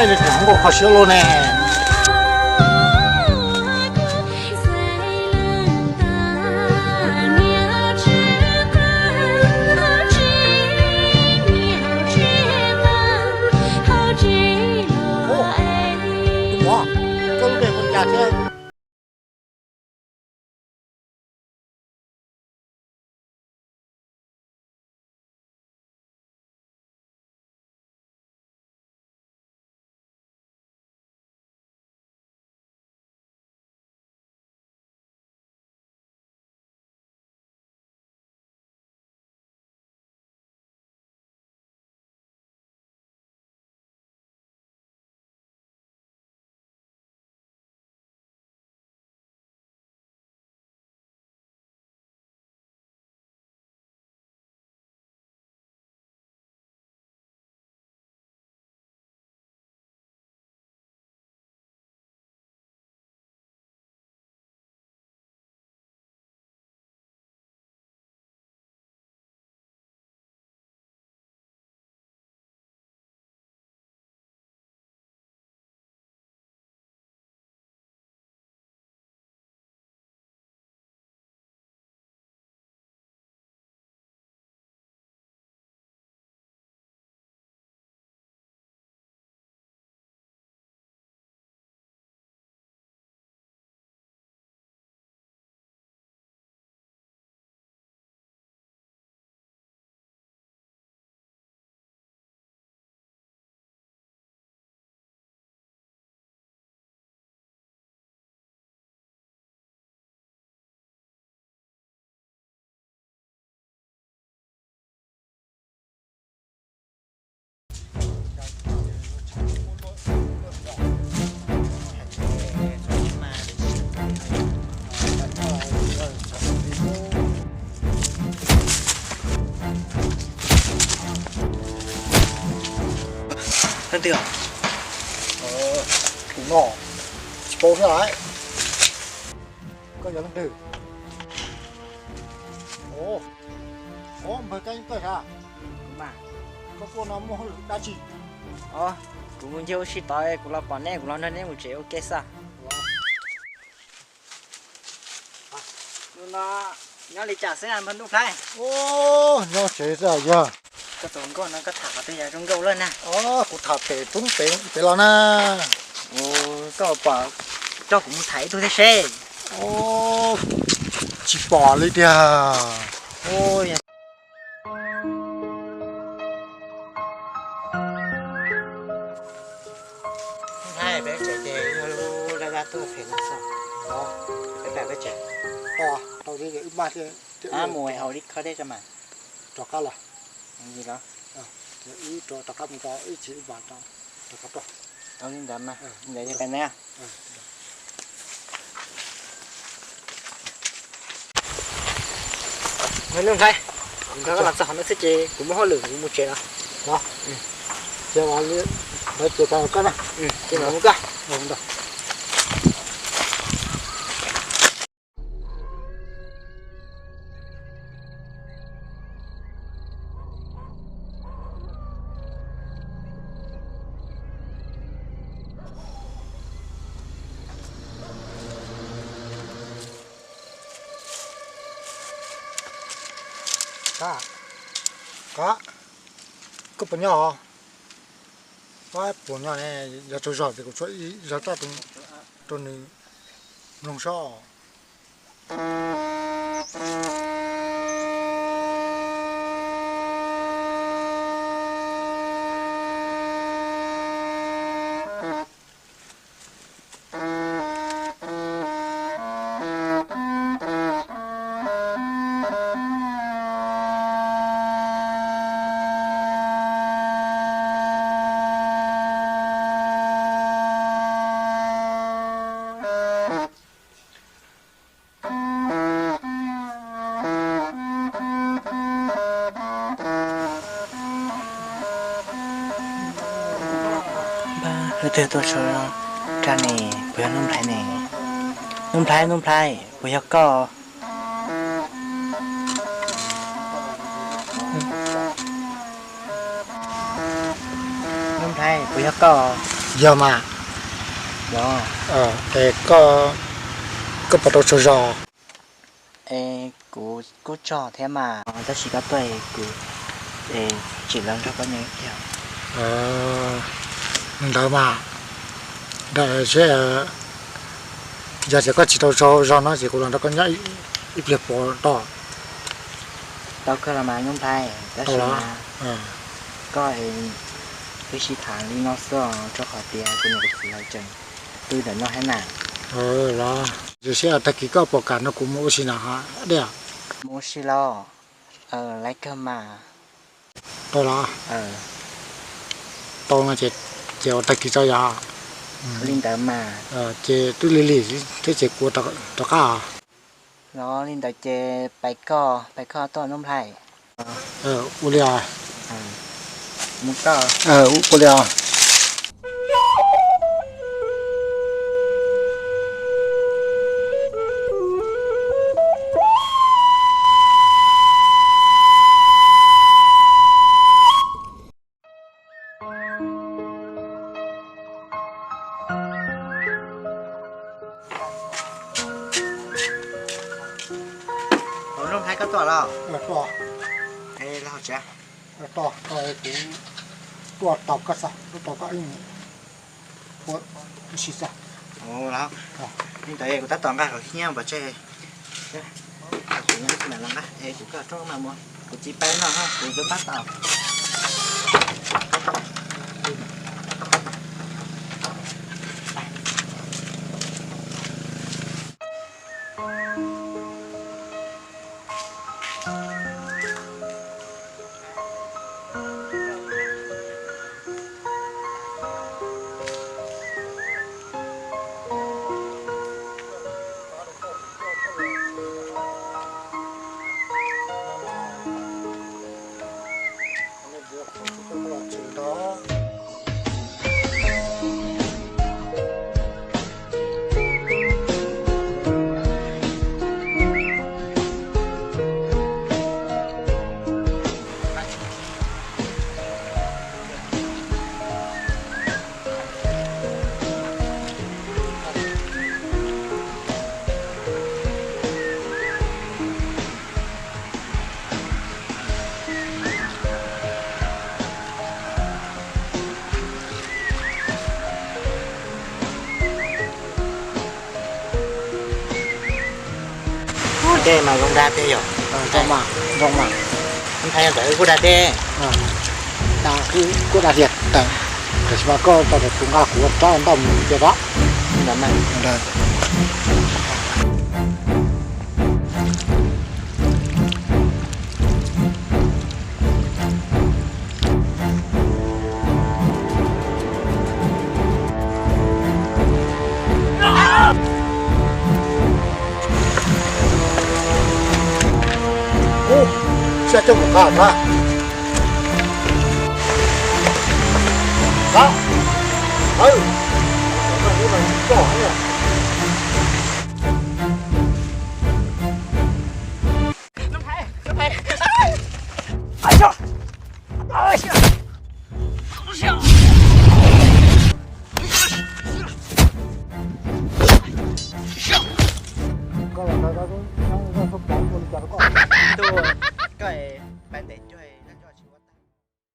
Nkauj kho siab luaj ne. Ub, koj lub npe hu li cas thiab? Leej twg? Tus no tsis paub thiab lawm. Koj yog leej twg? Ov, npawg Kab Yeeb koj sav? Koj tuaj no muaj hauj lwm dab tsi? Ov, kuv mus nce ua si tod, kuv los pom neb, kuv los nrog neb mus tsev ua ke xwb. Hnub no nyob li cas xwb npawg Nuj Nplhaib? Nyob tsev xwb yog. Koj tus hluas nkauj no koj tham qhov twg yog zoo nkauj lawm na? Kuv tham pem roob pem pem los na. Koj pom coj kuv mus tham ib tug thiab seb. Tsis pom li tiag. Nthaib peb tsev ces yog lub laj laj tuaj phem no xwb. Peb pab peb tsev. Tau li wb maj thiab. Mus haus li kho thiab tso mas. Rov qab los. Li los? Wb rov qab mus tau ib tsis ib vas rov qab tuaj. Tau li ntawd mas ntawd yog peb ne. Npawg Nuj Nplhaib, kuv nrog koj los txog qhov no xwb ces kuv muaj hauj lwm kuv mus tsev lawm. Ces lawv ces tau koj na. Ces mam mus koj. Kab, koj puas nyob os? Koj puas nyob ne? Yog tsaug zog ces kuv tshuab ib zaj raj rau nws mloog saib. Npawg, leej twg tuaj sau raj ne? Puas yog Nuj Nplhaib ne? Nuj Nplhaib, Nuj Nplhaib, puas yog koj? Nuj Nplhaib, puas yog koj? Yog mas. Es koj, koj puas tau tsaug zog? Es kuv kuj tsaug thiab mas, tab sis koj tuaj kuv tsis los nrog koj nyob tiag. Ntawd mas, ntawd, yog tias koj tsis tau tsaug zog no ces kuv los nrog koj nyob ib pliag puas tau? Tau kawg los mas Nuj Nplhaib, tab sis koj, wb sib tham li no xwb rau qhov tias kuv niam kuv txiv lawv tseem pw ntawm no thiab na. Los, yog seb tag kis koj puas kam nrog kuv mus ua si na dej? Mus ua si los, laiv kawg mas. Tau los? Tau no ces, ces ua tag kis tso yog? Li ntawd mas. Ces twb lig lig thiab ces kuv rov qab os. Los li ntawd ces pais koj, pais koj tuaj Nuj Nplhaib. Ua li os. Mus koj. Ua li os. Nuj Nplhaib, koj tuaj los? Tuaj, kuv tuaj tos koj xwb, tuaj tos koj ib mus ua si xwb. Li ntawd kuv tab tom nqa qhov hiab pov tseg. Kuv nyob ib tug mam los nqa es kuv koj rov mas mus, kuv txiv pab noj, kuv twb pab tau. Dej mas zoo dag tiag yog. Zoo mas, zoo mas. Ntxhais yog ntawd kuj dag dej. Kuj dag tiag, tiam sis mas koj tau tias kuv nqa kuv rab ntoj mus tiag da. Ub, sab coj mus qa na. Qa. Aw, lub no tsis txog na.